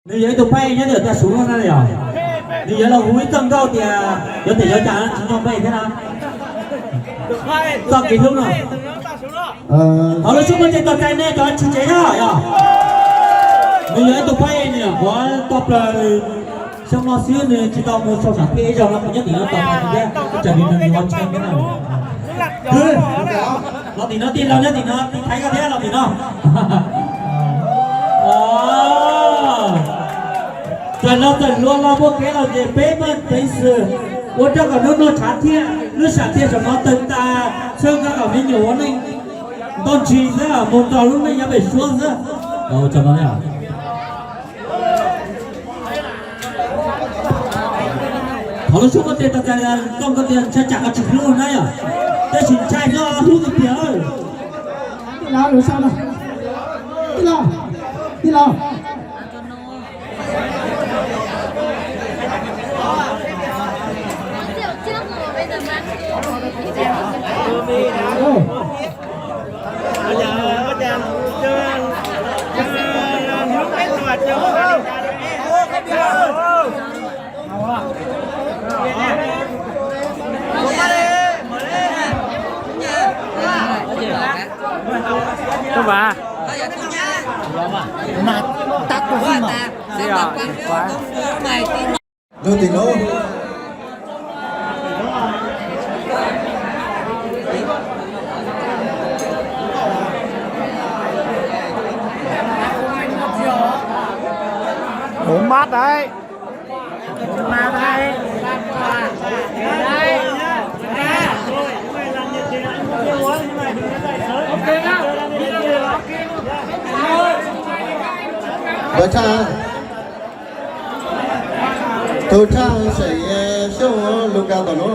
Nws yog ib tug phab ej nyob tim Tag Suv no na yog. Nws yuav los hu ib txoj nkauj tias yuav tes yuav cas tsis nco npe thiab na. Txoj kev hlub no. Thov lub suab muaj tej tog txais nej cov tsis tsev na yog. Nws yog ib tug phab ej nws nyuam qhuav toj plaws xyoo no xwb, nws tsis tau mus sau sam thiaj ib zaug no, kuv nyob tim no tos nws thiab, tsam nws nws yuav tshee thiab na. Los tim no tij laug nyob tim no tij thaiv koj thiab los tim no. Txawm los txawm hluas los muaj kev lom zem peb muaj peev xwm ua rau kom hnub nuj tshav thiaj, lub sam thiaj saum no tawg tas, txhawb nqa kom me nyuam ua neej ntau ntshis xwb, mus txog lub neej yav pem suab xwb. Thov lub suab muaj tej tog txais txoj nkauj tias ntshai tsam koj tsis hlub na yom, tab sis ntshai koj hlub tiag tiag. Tij laug, tij laug, tij laug. Tus vas. Mas tab tus xwb mas. Ntug tim no. Ủa mát đấy. Rồi sao? Tus tshaj xeem Xyooj Lukas tom no.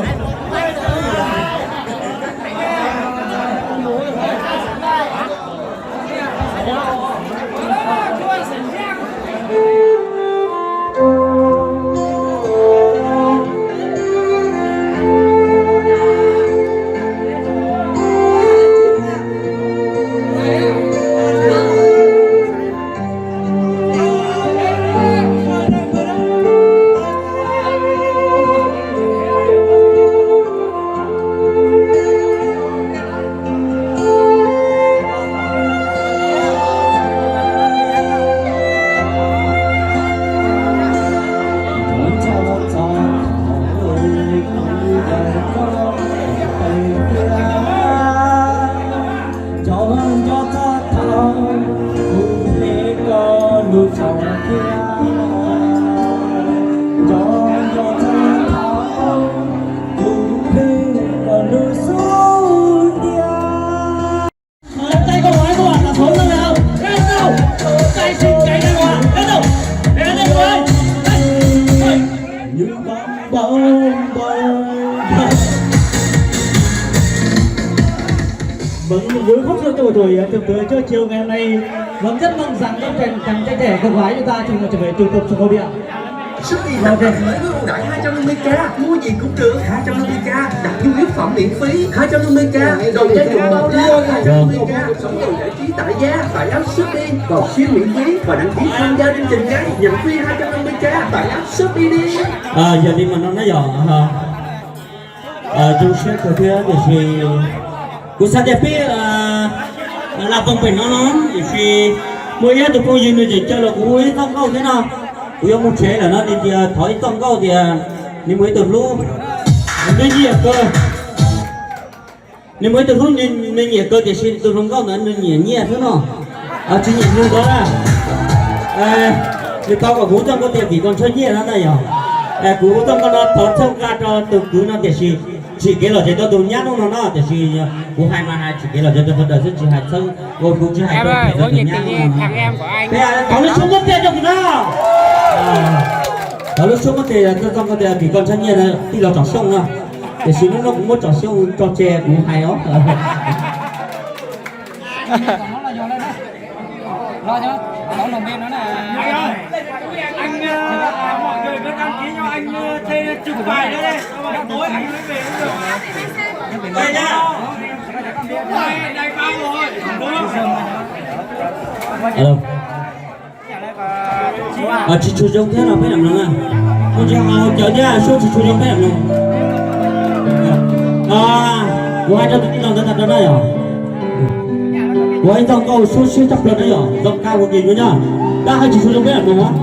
Cov nco txog thaum kuv hle koj lub tshauv thiab, cov nco txog thaum kuv hle koj lub xub ntiag. Tay không nói không làm, làm số lên nào. Lên nào. Tay xin cái này qua. Lên nào. Để lên đây. Đây. Những bóng bóng bóng. Vâng, với khúc thơ tuổi, à, tưởng tượng cho chiều ngày hôm nay, vâng, rất mong rằng các bạn chàng trai trẻ, cô gái chúng ta trong một trở về tụ tập trong hậu địa. Shopee tặng mới với ưu đãi hai trăm năm mươi k, mua gì cũng được hai trăm năm mươi k, đặt nhu yếu phẩm miễn phí hai trăm năm mươi k, đầu gia dụng bao la hai trăm năm mươi k, sống giàu giải trí tải giá, tải app Shopee, vào siêu miễn phí và đăng ký tham gia chương trình ngay, nhận free hai trăm năm mươi k, tải app Shopee đi. Yog li mas no na yog, zoo siab kawg thiab tiam sis kuv xav tias peb la pom pem no no tiam sis muaj ib tug phooj ywg nws tseem caw los kuv hu ib txoj nkauj thiab no. Kuv yuav mus tsev lawm no, nws tias thov ib txoj nkauj tias nws muaj ib tug hlub, nws nyiam kawg. Nws muaj ib tug hlub, nws nyiam kawg tiam sis tus hluas nkauj ntawd nws nyiam nyiaj xwb no, tsis nyiam nws ntawd na. Nws thov kom kuv hu txoj nkauj tias vim koj ntshaw nyiaj no na yog. Kuv hu txoj nkauj no thov txhawb nqa rau tus kwv no tiam sis tsim kev lom zem rau tus nyab hnub no no tiam sis kuv hais mas hais tsim kev lom zem rau sawv daws xwb tsis hais txhawb, kuv tsis hais rau phem rau tus nyab hnub no no. Peb thov lub suab muab tiag rau kuv no. Thov lub suab muab tiag, txoj nkauj tias vim koj ntshaw nyiaj tij laug Tsom Xyooj no. Tiam sis hnub no kuv muab Tsom Xyooj tso tseg kuv hais os. Anh, ờ, mọi người cứ đăng ký cho anh, ờ, thêm chục bài nữa đi. Xong rồi tối anh mới về cũng được. Đây nhá. Đây, đây, ba rồi. Đúng không? Alo. Tsis tshua zoo thiab no peb mam mloog na. Kuv tsis hais cawv thiab, suab tsis tshua zoo peb mam mloog. Kuv hais rau tus tij laug ntawd tag rau na yom. Kuv hais ib txoj nkauj suab siab tshaj plaws na yom, zoo kawg kiag no nyob. Tab hais tsis tshua zoo peb mam mloog.